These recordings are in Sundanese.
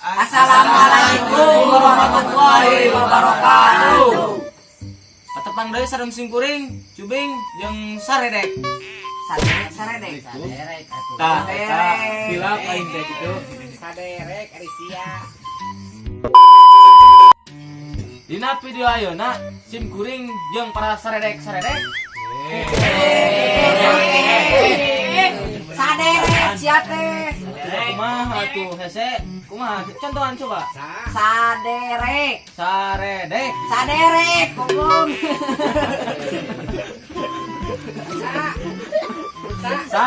Assalamualaikum warahmatullahi wabarakatuh. Patepang deui sareng simkuring, Cubing jeung Saredek. Saderek, saredek. Saderek atuh. Tah, eta hilap aing teh kitu. Saderek ari sia. Dina video ayeuna simkuring jeung para saredek-saredek. Saderek sia teh. Kumaha tuh hese? Kumaha? Contohan coba. Saderek. Saredek. Saderek, goblok. Sa. Sa. Sa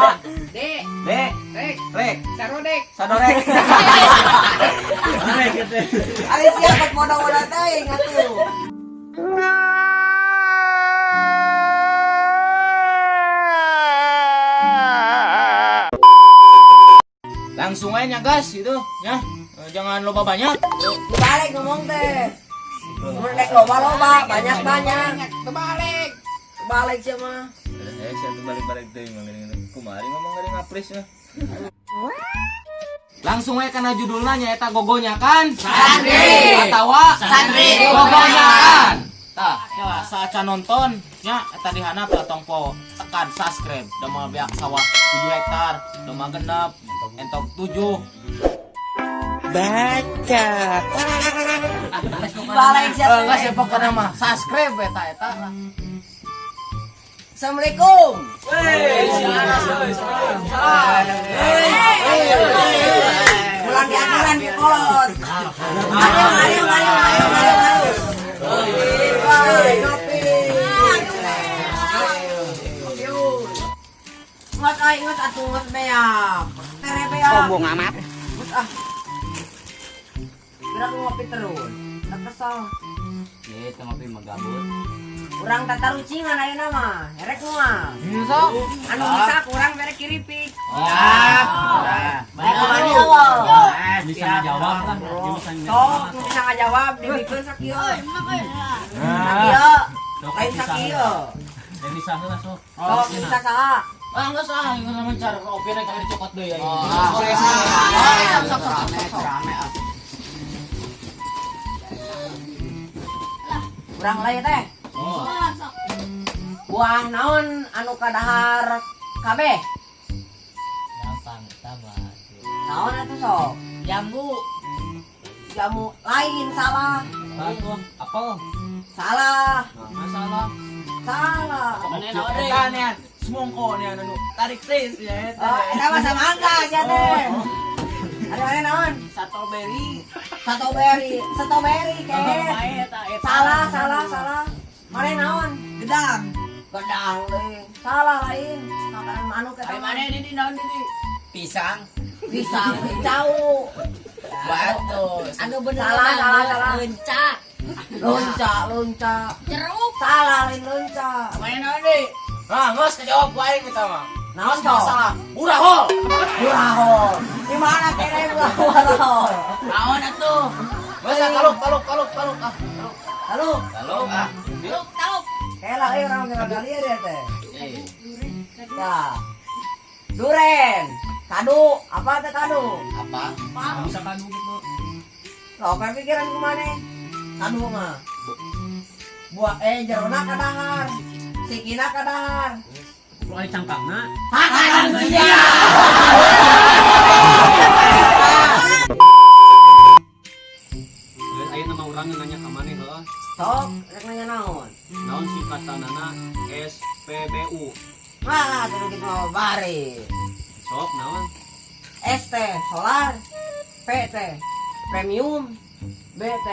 De. de Rek. rek Sarodek. sadorek. Sadorek gitu. Ari sia bet bodoh-bodoh teuing atuh. Langsung aja nya gas gitu ya. Jangan loba banyak. Dibalik ngomong teh. Mun rek loba-loba, banyak-banyak. Terbalik. Balik sia mah. Eh, saya tuh balik-balik teh ngomong kumari ngomong ngeri ngapris ya. Langsung aja karena judulnya nyaeta gogonyakan Santri. Atawa Santri. Gogonyakan. Tah, ya saacan nonton nya eta di handap tong po tekan subscribe damel beak sawah 7 hektar, domba genep, entok 7. Baca. Balik sia Eh, teh. geus ya pokona mah subscribe eta eta lah. Assalamualaikum. Wey, si Anas euy, salam. Salam. Pulang diaturan di kolot. Ayo, ayo, ayo, ayo, ayo, ayo. Woi, ngopi. Ngot ai ngot atuh ngot beak. Tere beak. Sombong amat. Ngot ah. Kira aku ngopi terus. Tak kesel. Ye, teu ngopi mah gabut. Urang tatarucingan ayeuna mah. Erek moal. Sok. Anu bisa kurang bere kiripik. Siap. Bae mani awal. Bisa ngajawab lah. Sok nu bisa ngajawab dibikeun sakieu. Sakieu. Lain sakieu. Bisa heula sok. Sok bisa saha? Ah, geus ah, ieu mah cara kopi rek dicokot deui aing. Ah. Sok sok sok sok sok. Urang lain teh. Oh. Buah naon anu kadahar kabeh? Gampang eta mah. Naon atuh sok? Jambu. Jamu lain salah. Batu apel. Salah. Masalah. Salah. Eta nean, semongko nean anu tarik tis ya eta. Oh, eta mah samangga sia teh. Ada mana naon? Strawberry. Strawberry, strawberry ke. Salah, salah, salah. Mana naon? Gedang. Gedang deui. Salah lain. Makanan manuk eta. Ari mana ini naon ini? Pisang. Pisang cau. Batu. Anu bener. Salah, salah, salah. Lonca. Lonca, lonca. Jeruk. Salah lain lonca. Mana naon deui? Nah, geus kajawab ku aing eta mah. Naon sok? Masalah. Burahol. Burahol. Di mana kene burahol? Naon atuh? Geus ah, taluk taluk taluk taluk ah. Taluk. Halo. Taluk ah. Taluk, taluk. Kela euy urang geus kali ya teh. Ya. Duren. Kadu, apa teh kadu? Apa? Bisa kadu gitu. Loh, kan pikiran kumane? Kadu mah. Buah jerona kadahar. Sikina kadahar. Lu ari cangkangna. Hakan sia. Geus aya nama urang nanya ka maneh heuh. Sok, rek nanya naon? Naon singkatanana SPBU? Wah, kudu kitu mah bari. Sok naon? ST solar, PT premium, BT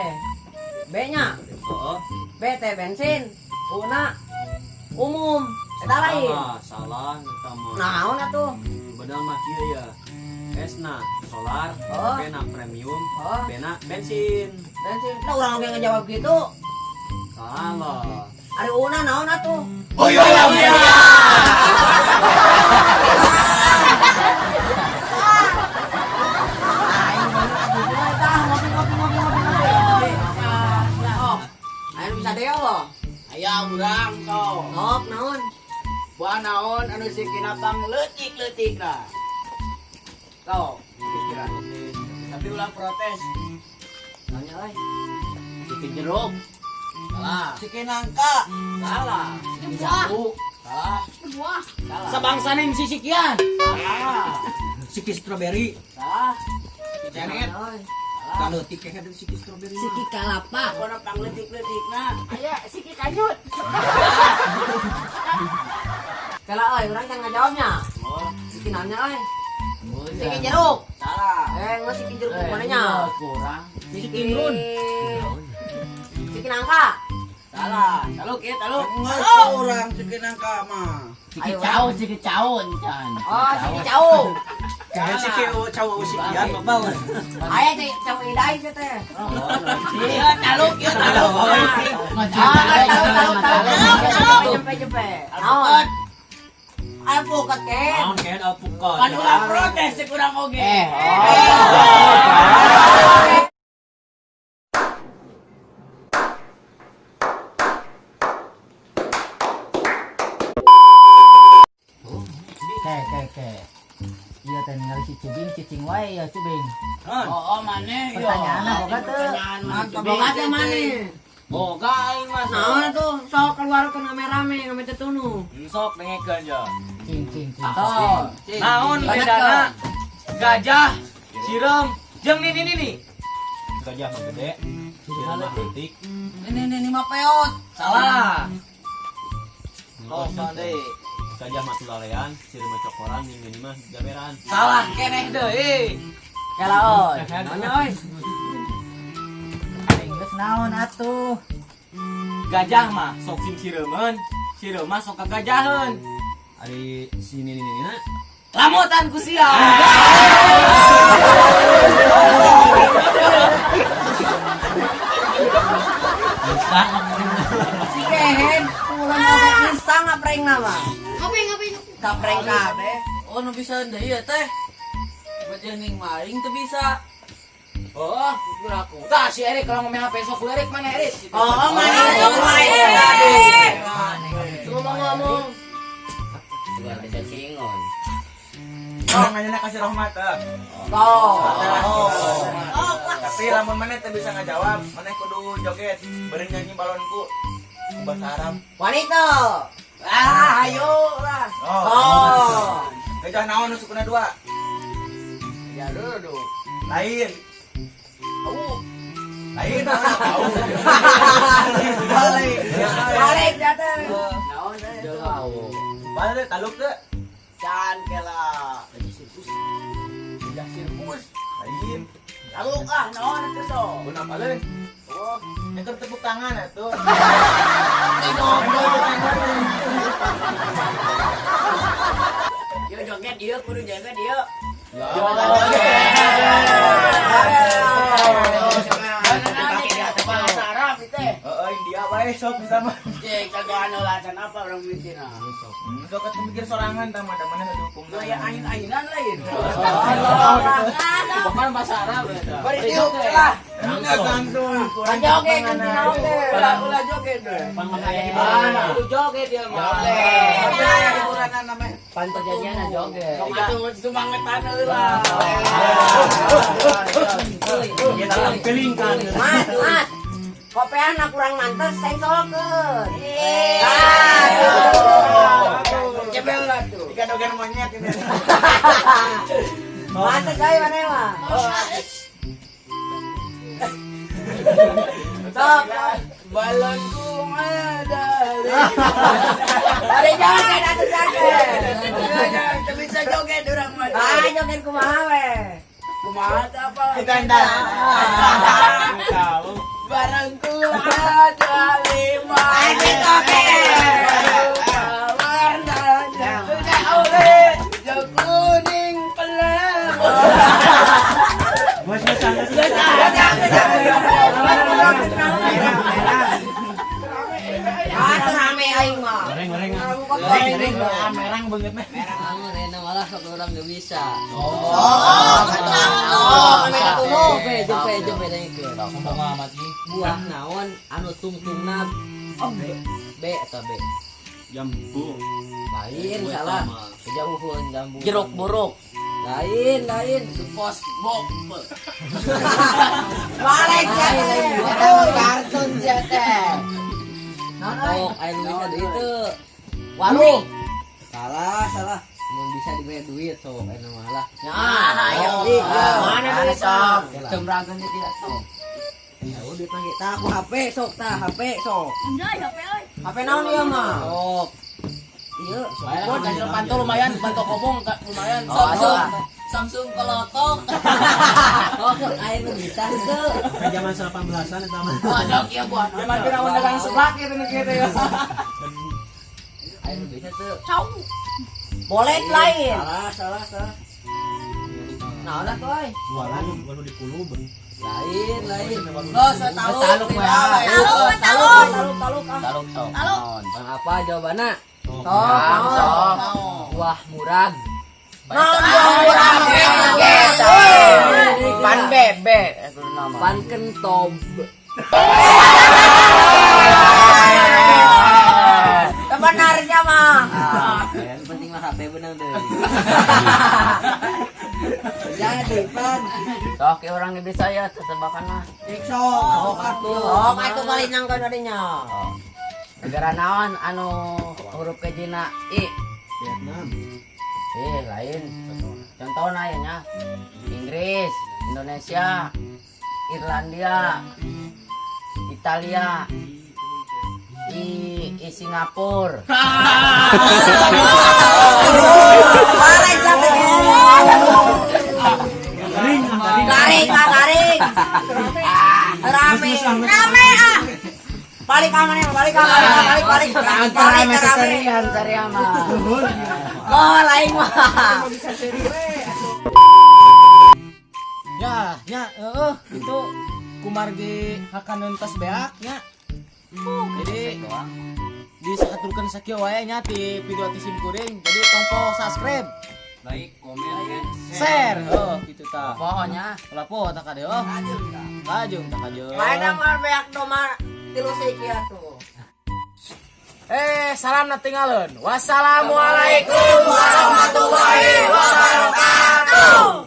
B-nya, Heeh. BT bensin, U na umum, eta lain. Salah, salah eta mah. Naon atuh? Bedal mah kieu ya. S na solar, Oh. B na premium, Oh. B na bensin. Bensin. Nah, urang oge ngejawab gitu. Salah. Ari U na naon atuh? Oh iya iya. Aing bener atuh tah ngopi ngopi ngopi ngopi ngopi. Oh, ayo bisa deo loh. Aya urang sok. Sok naon? Buah naon anu sikina pang leutik-leutikna. Sok pikiran. Tapi ulah protes. Nanya euy. Siki jeruk. Salah. Siki nangka. Salah. Siki buah. Salah. Siki buah. Salah. Sabangsaning sisikian. Salah. Siki strawberry. Salah. Nanya, euy. Kalau tiket ada siki strawberry. Siki kalapa. Pokona pangletik-letikna. Aya siki kanyut. Kala euy, urang can ngajawabnya. Oh, Siki naonnya euy? Siki jeruk. salah. Eh, nggak siki jeruk mana nya? Kurang. Siki run. Siki nangka. Salah. Taluk ya, taluk. Enggak kurang siki nangka mah. Siki cau, siki cau encan. Oh, siki cau. Jangan siki cowok usikian mah. Aya teh cau idai sih teh. Iya, taluk ya, taluk. Ah, tahu tahu tahu. Jempe jempe. Naon? Alpukat ken. Naon ken alpukat. Kan ulah protes sih kurang oge. Eh. Ke ke ke. Iya teh ningali si Cubing cicing wae ya Cubing. Oh, maneh yo. Pertanyaanna boga teu? Pertanyaan maneh. Boga teh maneh. Boga aing mah. Naon tuh sok keluar ke rame-rame ngame teh tunu. Sok dengekeun je. Cing cing cing. Oh, cing. Naon bedana gajah, sireum, jeung nini nini? Gajah mah gede, sireum mah leutik. Ini ini ini mah peot. Salah. Oh, deui. Gajah mah tulalean, sireum mah cokoran, nini mah jaberan. Salah keneh deui. Kala oi. Naonnya oi? Geus naon atuh? Gajah mah sok sing sireumeun, sireum mah sok kagajaheun. Ari si nini nini na Lamutan ku sia. Si kehen pulang oge insang ngapreng nama. Ngapain ngapain? Kapreng kabeh. Oh, nu bisa deui ya teh. Bajening maling teu bisa. Oh, aku. Tah si Erik kalau ngomong HP sok ku Erik mana Erik? Oh, mana tuh main. Ngomong-ngomong. Oh, nganyana kasih rahmat ah. Oh. Tapi lamun maneh teu bisa ngajawab, maneh kudu joget bareng nyanyi balonku. Bahasa Arab. Wanita. Ah, ayo lah. Oh. Oh. Gajah naon nu sukuna dua? Ya dulu. Lain. Au. Lain. Au. Balik. Balik jatuh. Naon teh? Balik taluk teu. Can kela. Sirkus. Gajah sirkus. Lain. Taluk ah, naon teh so. Guna paling. Oh, yang tepuk tangan atuh. Ieu joget ieu kudu joget ieu. Bahasa Arab teh. Heeh, India bae sok bisa mah. Cek kagak anu lacan apa orang mikirna. Sok atuh mikir sorangan tah mah da maneh nu dukung. Gaya angin-anginan lain. Bukan bahasa Arab eta. Bari diuk lah. Enggak kantun. Kurang Joget kan naon teh. Ulah ulah joget deh. Pan mah kudu joget dia mah. Hiburan namanya. Pan perjanjian joget. Sok atuh semangetan heula. Kita tampiling kan. Mas, mas. Kopean kurang mantes sengsolkeun. Ah, Cebel lah tuh. Ikan dogan monyet ini. Mantes euy maneh mah. Sok. Balonku ada. Ada joget atuh joget. Teu bisa joget urang mah. Ah, joget kumaha we? Kumaha teh apa? Kita entar. Tahu. Barangku ada lima. Ah, gitu, oke. Warnanya hijau kuning pelang. Bos bos sangat. Ah, tuh rame aing mah. Goreng goreng. Goreng, Merang banget mah. Malah sok orang nggak bisa. Oh, oh, kami ketemu. Jepe, jepe, jepe dengekeun. Sombong amat nih. Buah naon anu tungtungna B, B atau B. Jambu. Lain salah. Kejauhan jambu. Jeruk buruk. Lain, lain. Supos Bob. Balik ya teh. Lain. Kartun sia teh. Naon euy? Oh, aya nu bisa duit teu. Walu. Salah, salah. Mun bisa diberi duit sok aya mah lah. Nah, ayo. Ah, Mana duit sok? Oke lah. Cemrageun di dia sok. Ya udah duit mah tah aku HP sok tah HP sok. Anjay, HP euy. HP naon ieu mah? Sok. Ieu. Gua jajan panto lumayan, panto kobong lumayan. Oh, Samsung. ah. Samsung kelotok. Sok sok aya nu bisa henteu. Zaman 18-an eta mah. Wah, jauh ieu buah. Memang kira undangan seblak gitu nih gitu ya. Aya nu bisa teu. Cau. Boleh lain. Salah, salah, salah. Naon atuh euy? Jualan walu di puluh. Lain, lain. Los, taluk, Taluk, taluk, Taluk, taluk, taluk, taluk, ah. Taluk sok. Taluk. Naon? Bang apa jawabanna? Sok, naon? Sok. Buah murag. Naon buah murah? Pan bebek kudu nama. Pan kentob. Sebenarnya mah. Ah, yang penting mah HP benang deh. Jadi pan. Sok ya orang bisa ya tetebakan mah. Sok, Sok atuh. Sok atuh balik nangkeun adinya. Negara naon anu huruf kejina I? Vietnam. Eh, lain. Contohnya ya nya. Inggris, Indonesia, Irlandia, Italia, I Singapura. Balik sampai Garing, ah, garing. Rame. Rame ah. Balik ah, mana? Balik ah, balik, balik, balik. Balik, rame. Serian mah. Oh, lain mah. Ya, nya, heeh, itu kumargi hakan tos beak nya. Jadi disaturkeun sakieu wae nya ti video ti sim kuring. Jadi tong poho subscribe, Like, komen, and share, heuh kitu tah. Pokoknya Ulah poho tah kade oh. Kajung tah kajung. Mana mah beak doma tilu siki atuh. Eh, salam na tinggalin. Wassalamualaikum warahmatullahi wabarakatuh.